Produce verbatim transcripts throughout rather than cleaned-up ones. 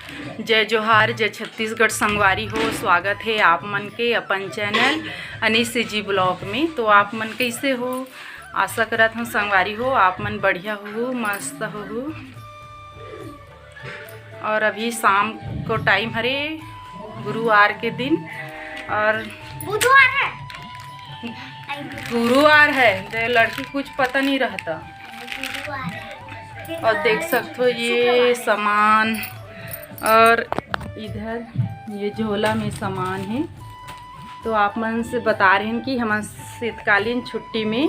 जय जोहार, जय छत्तीसगढ़ संगवारी हो। स्वागत हे आप मन के अपन चैनल अनीस जी ब्लॉग में। तो आप मन कैसे हो? आशा करत हूँ संगवारी हो आप मन बढ़िया हो, मस्त हो। और अभी शाम को टाइम हरे, गुरुवार के दिन, और बुधवार है। गुरुवार है तो लड़की कुछ पता नहीं रहता। गुरुवार है। और देख सकते हो ये सामान और इधर ये झोला में सामान है। तो आप मन से बता रहे हैं कि हमन शीतकालीन छुट्टी में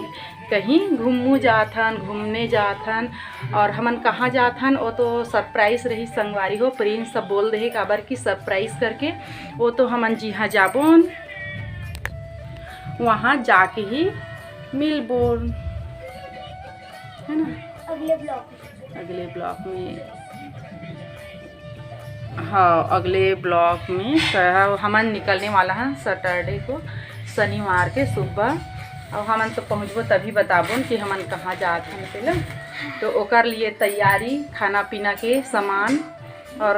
कहीं घूमू जात हन, घूमने जात हन, और हमन कहाँ जात हन वो तो सरप्राइज रही संगवारी हो। प्रिंस सब बोल दे हे काबर कि सरप्राइज करके वो तो हमन जिहाँ जाबोन वहाँ जाके ही मिलबोन, है ना? अगले ब्लॉग अगले ब्लॉग में, हाँ, अगले ब्लॉग में स-, हमन निकलने वाला है सैटरडे को, शनिवार के सुबह। और हमन तो पहुँचबो तभी बताबो कि हमन कहाँ जात हन तेला। तो ओकर लिए तैयारी, खाना पीना के सामान और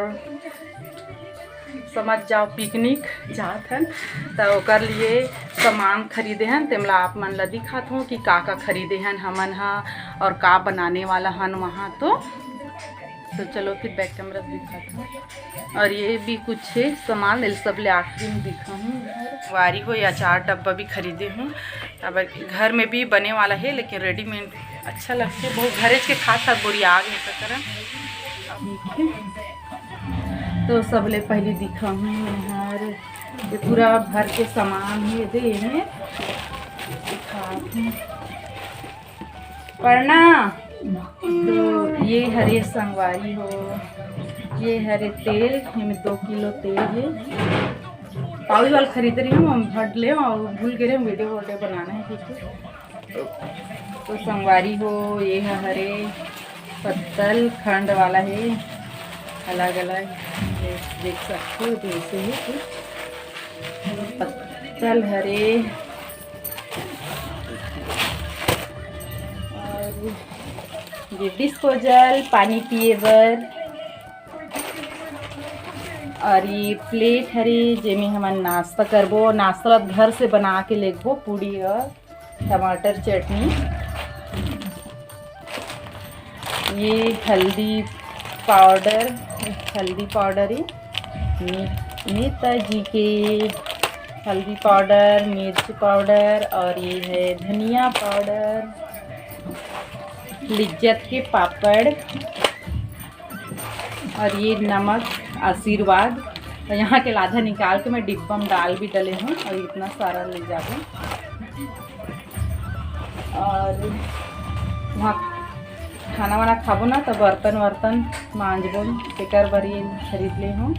समझ जाओ पिकनिक जात हन, त ओकर लिए सामान खरीदे हन, तेमला आप मन ला दिखात हूँ कि का का खरीदे हन हमन ह और का बनाने वाला हन वहाँ। तो, तो चलो फिर बैक कैमरा दिखात हूँ। और ये भी कुछ है सामान, ये सब ले आखिरी में दिखा हूँ। वारी हो या चार डब्बा भी खरीदे हूँ। अब घर में भी बने वाला है, लेकिन रेडीमेड अच्छा लगथे, बहुत घरेच के खात खात बोरिया गे का करन। ठीक है, तो सबले पहले दिखा हूँ मैं हर ये पूरा भर के सामान है, दे में दिखात हूँ। पढ़ना। तो ये हरे संगवारी हो, ये हरे तेल, ये में दो किलो तेल है। पाउच वाला खरीद रही हूँ, हम भट ले और भूल गए हैं, वीडियो वोडियो बनाना है, ठीक है। तो, तो संगवारी हो, ये ह हरे पत्तल खंड वाला है, अलग अलग देख सकते हो, जैसे है कुछ पत्तल हरे। और ये डिस्पोजल पानी पिए बर, और ये प्लेट हरे जेमे हमन नाश्ता करबो। नाश्ता ला घर से बना के लेगबो, पूड़ी और टमाटर चटनी। ये हल्दी पाउडर, हल्दी पाउडर ये ने-, नेताजी के हल्दी पाउडर, मिर्च पाउडर और ये है धनिया पाउडर, लिज्जत के पापड़ और ये नमक आशीर्वाद। और यहाँ के आधा निकाल के मैं डिब्बा में डाल भी डले हूँ और इतना सारा ले जाबो। और वहाँ खाना वाना खाबो ना, तो बर्तन वर्तन मांजबो, तेकर बर ये खरीद ले हूँ।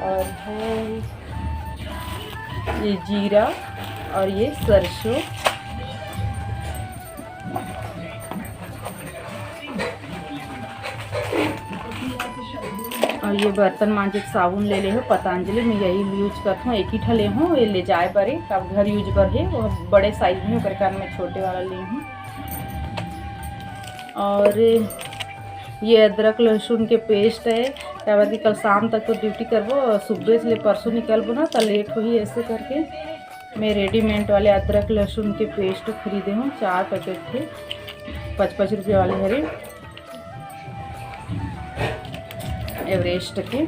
और है ये जीरा और ये सरसों। और ये बर्तन मांजे के साबुन ले ले हो पतंजलि में, यही यूज करत हूँ, एक ही ठा ले हूँ, ये ले जाए बर है, अब घर यूज बर है, वो बड़े साइज में, ओकर कारण मैं छोटे वाला ले हूँ। और ये अदरक लहसुन के पेस्ट है, काबर कि कल शाम तक तो ड्यूटी करबो और सुबह से ले परसों निकलबो ना, तो लेट होही। ऐसे करके मैं रेडीमेड वाले अदरक लहसुन के पेस्ट खरीदे हूँ, चार पैकेट थे, पाँच पाँच रुपये वाले हरे। एवरेस्ट के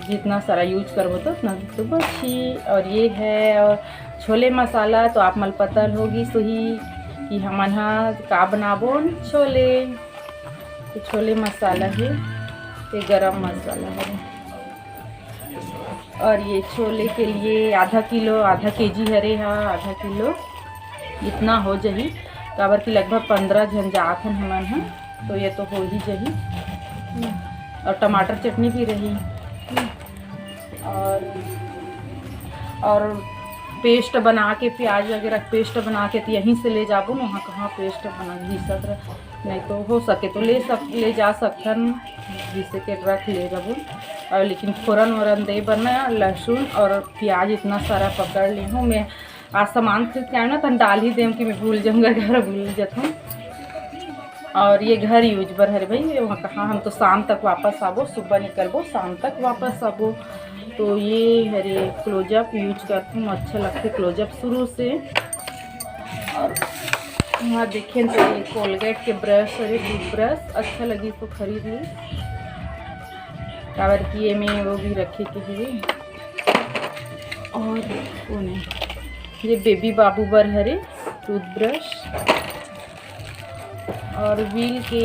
जितना सारा यूज करबो तो उतना तो बची। और ये है और छोले मसाला, तो आप मन ल पता होगी सही कि हमन ह का बनाबो छोले। तो छोले मसाला है, ये गरम मसाला है। और ये छोले के लिए आधा किलो, आधा केजी हरे हा, आधा किलो इतना हो जही, काबर कि लगभग पंद्रह झन जात हन हमन ह, तो ये तो हो ही जही। और टमाटर चटनी भी रही। और, और पेस्ट बना के, प्याज वगैरह पेस्ट बना के तो यहीं से ले जाबो न, वहाँ कहाँ पेस्ट बना घिसत रह, नहीं तो हो सके तो ले सक-, ले जा सकथन, घिसे के रख ले जाबो। और लेकिन फोरन वोरन दे बर ना लहसुन और प्याज इतना सारा पकड़ ले हूँ मैं। आज सामान खरीद के आए ना, तो डाल ही देम कि मैं भूल जाऊँगा, घर भूल जाता हूँ। और ये घर यूज बर हरे भाई, वहाँ कहाँ हम तो शाम तक वापस आबो, सुबह निकलबो, शाम तक वापस आबो। तो ये हरे क्लोजअप यूज करथूँ, अच्छा लगथे क्लोजअप शुरू से। और वहाँ देखें तो ये कोलगेट के ब्रश, हरे टूथब्रश अच्छा लगी तो खरीद ली, काबर कि ये में वो भी रखे के हवे। और कौन है, ये बेबी बाबू बर हरे टूथब्रश, और व्हील के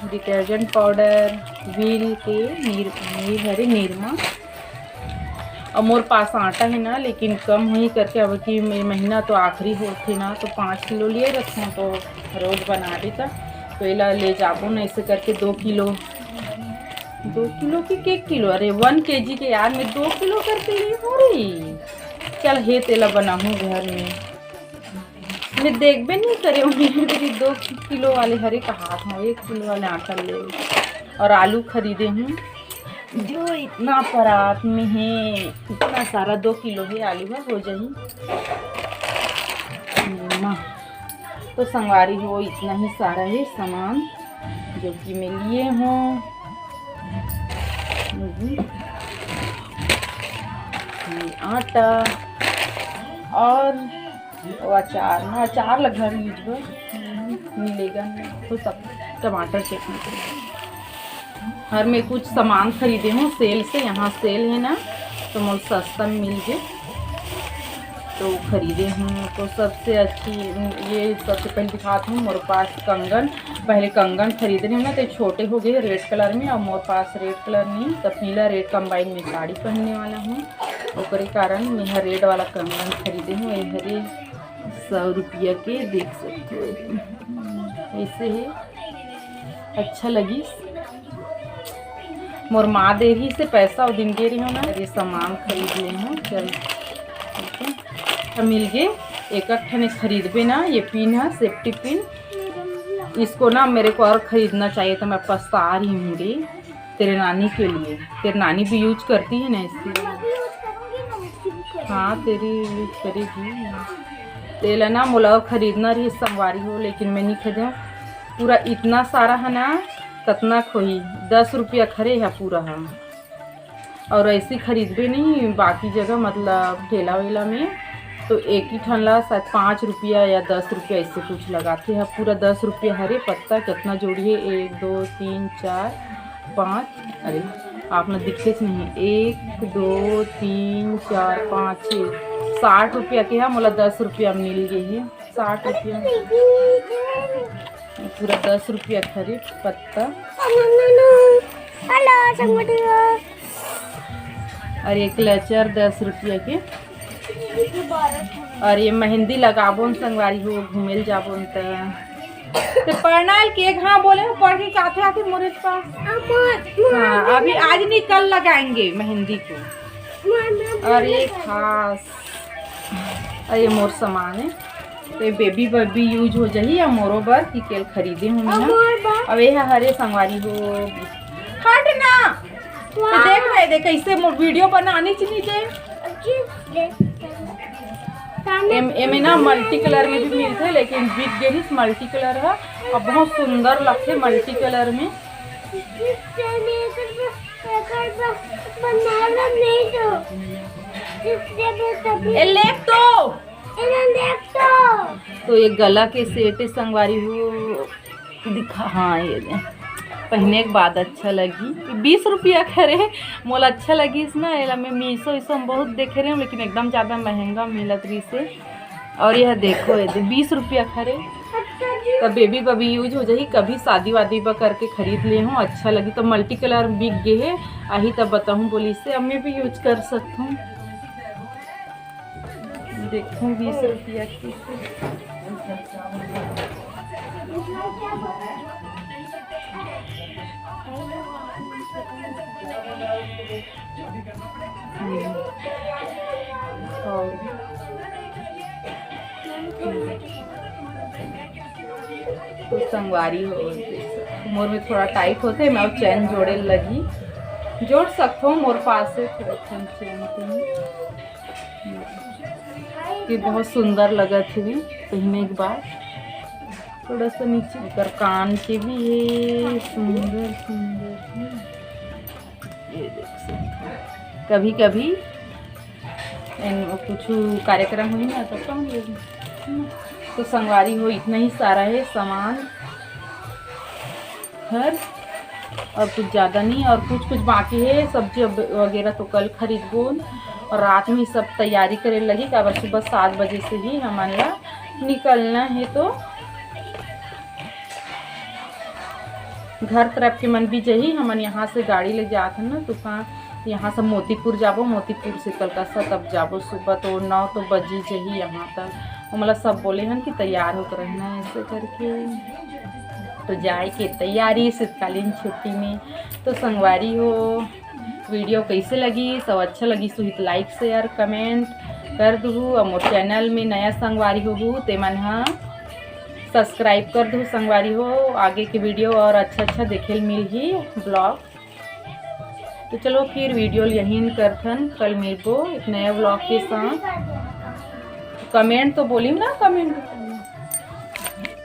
डिटर्जेंट पाउडर, व्हील के नीर, नीर हरे निरमा। और मोर पास आटा है ना, लेकिन कम होही करके, अब कि महीना तो आखिरी होथे ना, तो पाँच किलो लिए रखूँ, तो रोज बना देता। तो एला ले जाबो ना, ऐसे करके दो किलो, दो किलो की एक किलो, अरे वन केजी के यार, मैं दो किलो करके ली हो रही। चल हे तेला बनाहूँ घर में, मैं देखबे नहीं करे, मेरे दो किलो वाले हरे कहात हूँ, एक किलो वाले आटा ले। और आलू खरीदे हूँ, जो इतना परात में है, इतना सारा दो किलो है आलू है, हो जाही। हम्म, तो संगवारी हो, इतना ही सारा है सामान जो कि मैं लिए हूँ। ये आटा और वो अचार, मैं अचार ला घर यूज बर मिलेगा नहीं, तो सब टमाटर चटनी के। और मैं कुछ सामान खरीदे हूँ सेल से, यहाँ सेल है ना, तो मोर सस्ता में मिल गए, तो खरीदे हूँ। तो सबसे अच्छी, ये सबसे पहले दिखाती हूँ, मोर पास कंगन, पहले कंगन खरीदे रहे ना, तो छोटे हो गए रेड कलर में, और मोर पास रेड कलर नहीं, तो पीला रेड कंबाइन में साड़ी पहनने वाला हूँ, ओकरे कारण मैं रेड वाला कंगन खरीदे हूँ। ये हरे सौ रुपया के, देख सकते हो, ऐसे है, अच्छा लगी। मोर माँ दे रही से पैसा, वो दिन दे रही हूँ ना, ये सामान खरीद ले हूँ। चल, ठीक है, तो मिल गए। एक एक ठने खरीदबे ना, ये पिन है, सेफ्टी पिन, इसको ना मेरे को और खरीदना चाहिए, तो मैं पछता रही हूँ रे, तेरे नानी के लिए। तेरे नानी भी यूज करती है ना इसके लिए। हाँ, तेरी यूज करेगी। तेला ना मोला खरीदना रही संगवारी हो, लेकिन मैं नहीं खरीदे। पूरा इतना सारा है ना, कतना खोही, दस रुपया खरे है पूरा है। और ऐसे खरीदबे नहीं बाकी जगह, मतलब ठेला वेला में, तो एक ही ठन ला शायद पाँच रुपया या दस रुपया ऐसे कुछ लगाते हैं। पूरा दस रुपया हरे पत्ता, कितना जोड़ी है, एक, दो, तीन, चार, पाँच, अरे आप ना दिखते नहीं, एक, दो, तीन, चार, पाँच, छः, साठ रुपया के है, मोला दस रुपया मिल गए है, साठ रुपया। पूरा दस रुपया खरीद पत्ता। हेलो संगवारी हो। और ये क्लचर दस रुपया के। और ये मेहंदी लगाबो न संगवारी हो, घूमे ल जाबो न त। तो पढ़ना है कि एक, हाँ बोले हो, पढ़ के आते आते मोरे पास। हाँ, अभी आज नहीं, कल लगाएंगे मेहंदी को। और ये खास, और ये मोर सामान है, तो ये बेबी बर भी यूज हो जाही या मोरो बर, कि केल खरीदे हूँ मैं। अब ये हरे संगवारी हो, हट ना। तो देख रहे, देख कैसे मोर वीडियो बनाने च नहीं दे। एम, एमे ना मल्टी कलर में भी मिलथे, लेकिन बिक गे रिहिस मल्टी कलर ह। अब बहुत सुंदर लगथे मल्टी कलर में। ए, लेप तो। तो ये गला के सेट है संगवारी हो, दिखा, हाँ, ये दे। पहने के बाद अच्छा लगी। बीस रुपया खरे, मोला अच्छा लगिस ना, एला मैं मीशो ईशो में बहुत देखे रहे हूँ, लेकिन एकदम ज़्यादा महंगा मिलत रहिस हे। और यह देखो, ये दे, बीस रुपया खरे, तो बेबी बबी यूज हो जाही। कभी शादी वादी बर करके खरीद ले हूँ, अच्छा लगी। तो मल्टी कलर बिक गे हे, आही तब बताहूँ बोलिस हे, अब मैं भी यूज कर सकत हूँ। देखो बीस रुपया की। हम्म। और तो संगवारी हो, मोर में थोड़ा टाइट होथे, मैं चेन जोड़े लगी, जोड़ सकथों मोर पास से थोड़ा चेन, चेन। ये बहुत सुंदर लगत हे पहने के बाद। थोड़ा सा नीचे। एकर कान के भी हे, सुंदर सुंदर। ये देख सकते हो। कभी कभी इन कुछ कार्यक्रम होही ना, तो पहन लेबो। तो संगवारी हो, इतना ही सारा है सामान हर, और कुछ ज़्यादा नहीं, और कुछ कुछ बाकी है। सब्जी अब वगैरह तो कल खरीदबो, और रात में ही सब तैयारी करे लगी, काबर सुबह सात बजे से ही हमन ला निकलना है। तो घर तरफ के मन भी जही, हमन यहाँ से गाड़ी ले जात हन ना, तूफान, यहाँ से मोतीपुर जाबो, मोतीपुर से कलकत्ता तब जाबो। सुबह तो नौ तो बजी जही यहाँ तक। वो मतलब सब बोले हन कि तैयार होकर रहना है, ऐसे करके। तो जाए के तैयारी शीतकालीन छुट्टी में। तो संगवारी हो, वीडियो कैसे लगी, सब अच्छा लगी सुही त like share comment कर दुहू, और मोर चैनल में नया संगवारी होहू ते मन ह सब्सक्राइब कर दुहू संगवारी हो। आगे के वीडियो और अच्छा अच्छा देखे ल मिलही ब्लॉग। तो चलो फिर वीडियो ल यहीं करथन, कल मिलबो एक नया ब्लॉग के साथ। कमेंट तो बोलिम ना, कमेंट